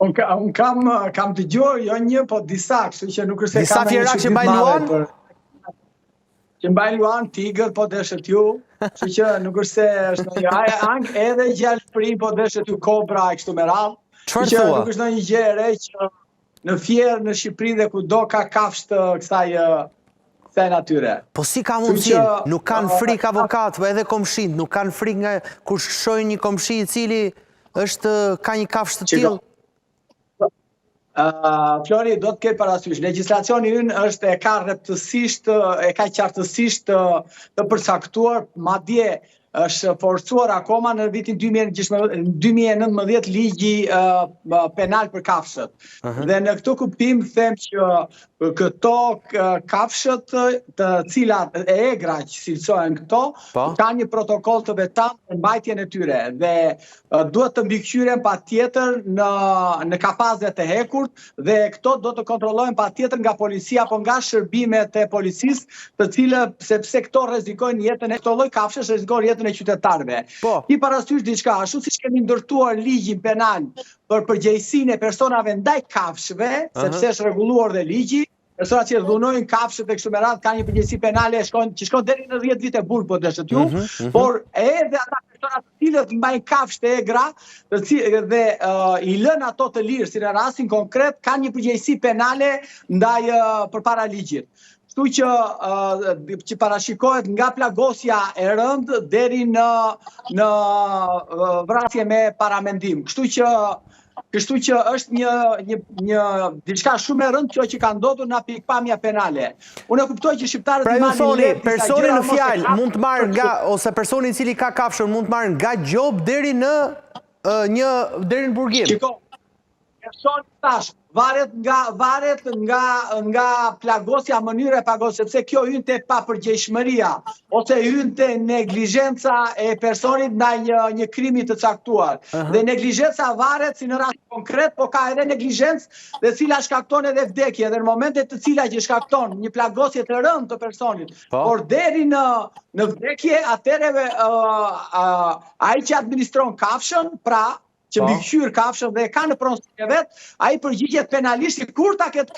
Unë un kam, kam dëgjuar jo një, po disa, kështu që nuk është se Disa kam ndonjë fierak që çudi të mbajnë madhe luan? për që mbajnë luan, tigër, po deshët ju, kështu që nuk është se është ndonjë ai ang edhe gjalpri, po deshët ju kobra e kështu me radhë. Çfarë Kështu që thua? nuk është ndonjë gjë e re që në Fier, në Shqipëri dhe kudo ka kafshë të kësaj ë, kësaj natyre. Po si ka Kështu mundësi? që Nuk kanë ë, frikë avokat, po edhe komshinjt, nuk kanë frikë nga kur shohin një komshi i cili është ka një kafshë të Shiko, tillë? Uh, Flori, do të ketë parasysh, legjislacioni ynë është e ka rreptësisht, e ka qartësisht të, të përcaktuar, madje është forcuar akoma në vitin 2016 2019 ligji uh, penal për kafshët. Uh -huh. Dhe në këtë kuptim them që këto kafshët të cilat e egra që cilësohen këto, Po. kanë një protokoll të veçantë për mbajtjen e tyre dhe duhet të mbikëqyren patjetër në në kafazet e hekurt dhe këto do të kontrollohen patjetër nga policia apo nga shërbimet e policisë, të cilët sepse këto rrezikojnë jetën e këto lloj kafshësh rrezikojnë jetën e qytetarëve. Po. Ki parasysh diçka, ashtu siç kemi ndërtuar ligjin penal për përgjegjësinë e personave ndaj kafshëve, Uh -huh. sepse është rregulluar dhe ligji, personat që dhunojnë kafshët e kështu me radhë kanë një përgjegjësi penale shkon që shkon deri në 10 vite burg po deshët ju, Mm -hmm, mm -hmm. por edhe ata persona të cilët mbajnë kafshë të egra, të cilët dhe uh, i lënë ato të lirë, si në rastin konkret, kanë një përgjegjësi penale ndaj uh, përpara ligjit. Kështu që uh, që parashikohet nga plagosja e rëndë deri në në uh, vrasje me paramendim. Kështu që Kështu që është një një një diçka shumë e rëndë kjo që ka ndodhur nga pikpamja penale. Unë e kuptoj që shqiptarët Pra i ju marrin thoni, lehtë disa personi gjëra, në mos e fjalë kapin mund të marrë nga ose personi i cili ka kafshën mund të marrë nga gjobë deri në një deri në burgim. Shiko, personi tash varet nga varet nga nga plagosja, mënyra e plagosjes, sepse kjo hyn te papërgjegjshmëria ose hyn te neglizhenca e personit ndaj një një krimi të caktuar. Uh -huh. Dhe neglizhenca varet si në rast konkret, po ka edhe neglizhencë dhe cila shkakton edhe vdekje dhe në momente të cila që shkakton një plagosje të rëndë të personit, Po. por deri në në vdekje atëherë uh, uh, ai që administron kafshën, pra që Po. mbikëqyr kafshën dhe e ka në pronësinë e vet, ai përgjigjet penalisht kur ta ketë.